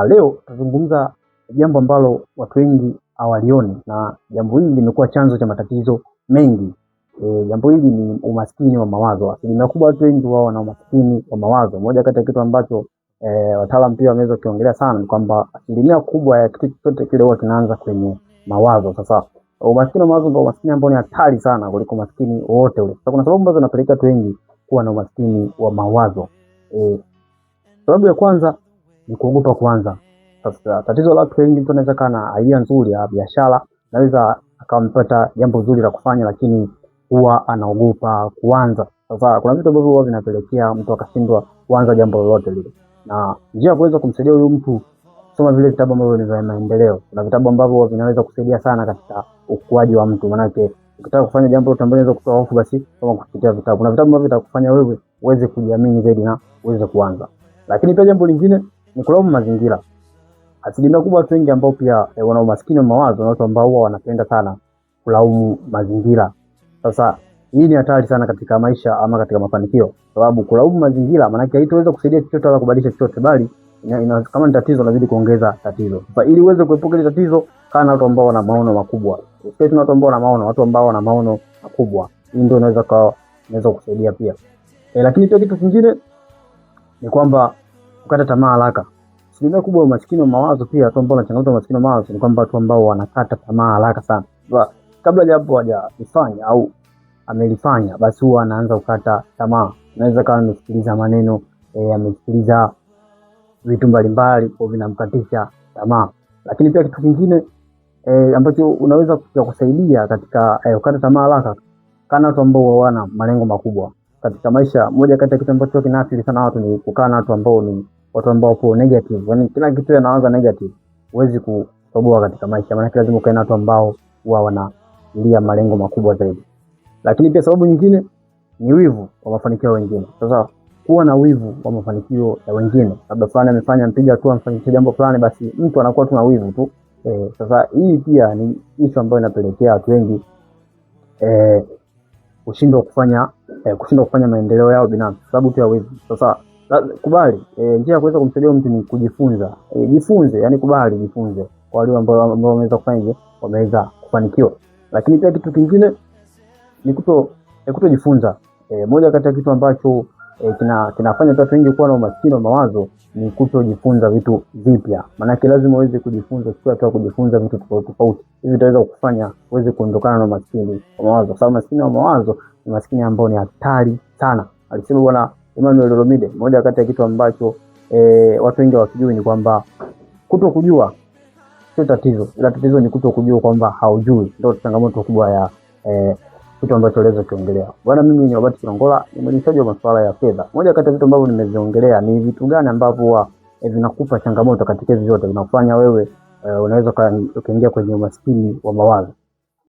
Leo tutazungumza jambo ambalo watu wengi hawalioni na jambo hili limekuwa chanzo cha matatizo mengi. Jambo hili ni umaskini wa mawazo. Asilimia kubwa watu wengi wao wana umaskini wa mawazo. Moja kati ya kitu ambacho wataalamu pia wameweza kukiongelea sana ni kwamba asilimia kubwa ya kitu chochote kile huwa kinaanza kwenye mawazo. Sasa umaskini wa mawazo ndio umaskini ambao ni hatari sana kuliko umaskini wowote ule. Sasa kuna sababu ambazo zinapelekea watu wengi kuwa na umaskini wa mawazo. Sababu ya kwanza ni kuogopa kuanza. Sasa tatizo la watu wengi, mtu anaweza kuwa na idea nzuri ya biashara, anaweza akampata jambo zuri la kufanya, lakini huwa anaogopa kuanza. Sasa kuna vitu ambavyo huwa vinapelekea mtu akashindwa kuanza jambo lolote lile, na njia ya kuweza kumsaidia huyu mtu, soma vile vitabu ambavyo ni vya maendeleo. Kuna vitabu ambavyo vinaweza kusaidia sana katika ukuaji wa mtu, maanake ukitaka kufanya jambo lolote ambalo linaweza kutoa hofu, basi soma kupitia vitabu. Kuna vitabu ambavyo vitakufanya wewe uweze kujiamini zaidi na uweze kuanza. Lakini pia jambo lingine ni kulaumu mazingira. Asilimia kubwa watu wengi ambao pia wana umaskini wa mawazo na watu ambao huwa wanapenda sana kulaumu mazingira. Sasa hii ni hatari sana katika maisha ama katika mafanikio, sababu kulaumu mazingira maana yake haitoweza kusaidia chochote wala kubadilisha chochote, bali kama ni tatizo lazidi kuongeza tatizo. Sasa ili uweze kuepuka hili tatizo, kaa na watu ambao wana maono makubwa. Usiwe na watu ambao wana maono, watu ambao wana maono makubwa. Hii ndio inaweza kukusaidia pia. Lakini pia kitu kingine ni kwamba kukata tamaa haraka. Asilimia kubwa ya umaskini wa mawazo pia, watu ambao wana changamoto ya umaskini wa mawazo ni kwamba watu ambao wanakata tamaa haraka sana. Kabla jambo hajalifanya au amelifanya, basi huwa anaanza kukata tamaa. Anaweza kama amesikiliza maneno, amesikiliza vitu mbalimbali kwa vinamkatisha tamaa. Lakini pia kitu kingine ambacho unaweza kusaidia katika kukata tamaa haraka, kana watu ambao hawana malengo makubwa katika maisha. Moja kati ya kitu ambacho kinaathiri sana watu ni kukaa na watu ambao ni watu ambao wapo negative, yaani kila kitu yanaanza negative. Huwezi kutoboa katika maisha, maana lazima ukae na watu ambao huwa wanalia malengo makubwa zaidi. Lakini pia sababu nyingine ni wivu wa mafanikio ya wengine. Sasa kuwa na wivu wa mafanikio ya wengine, labda fulani amefanya mpiga hatua, amefanya jambo fulani, basi mtu anakuwa tu na wivu tu. Sasa hii pia ni issue ambayo inapelekea watu wengi kushindwa kufanya maendeleo yao binafsi sababu tu ya wivu. Sasa kubali, njia ya kuweza kumsaidia mtu ni kujifunza. Jifunze, yani kubali, jifunze kwa wale ambao wameweza kufanya hivyo, wameweza kufanikiwa. Lakini pia kitu kingine ni kutojifunza. Moja kati ya kitu ambacho kinafanya watu wengi kuwa na umaskini wa mawazo ni kutojifunza vitu vipya. Maanake lazima uweze kujifunza, chukua hatua kujifunza vitu tofauti tofauti. Hivi vitaweza kukufanya uweze kuondokana na umaskini wa mawazo. Kwa sababu umaskini wa mawazo ni umaskini ambao ni hatari sana. Alisema Bwana Emmanuel Olomide, moja kati ya kitu ambacho watu wengi hawakijui ni kwamba kutokujua sio tatizo, ila tatizo ni kutokujua kwamba haujui. Ndio changamoto kubwa ya kitu ambacho leo kiongelea. Bwana, mimi ni Robert Kilongola, ni mwelimishaji wa masuala ya fedha. Moja kati ya vitu ambavyo nimeviongelea ni vitu gani ambavyo huwa vinakupa changamoto katika hivi vyote, vinakufanya wewe unaweza ukaingia kwenye umaskini wa mawazo.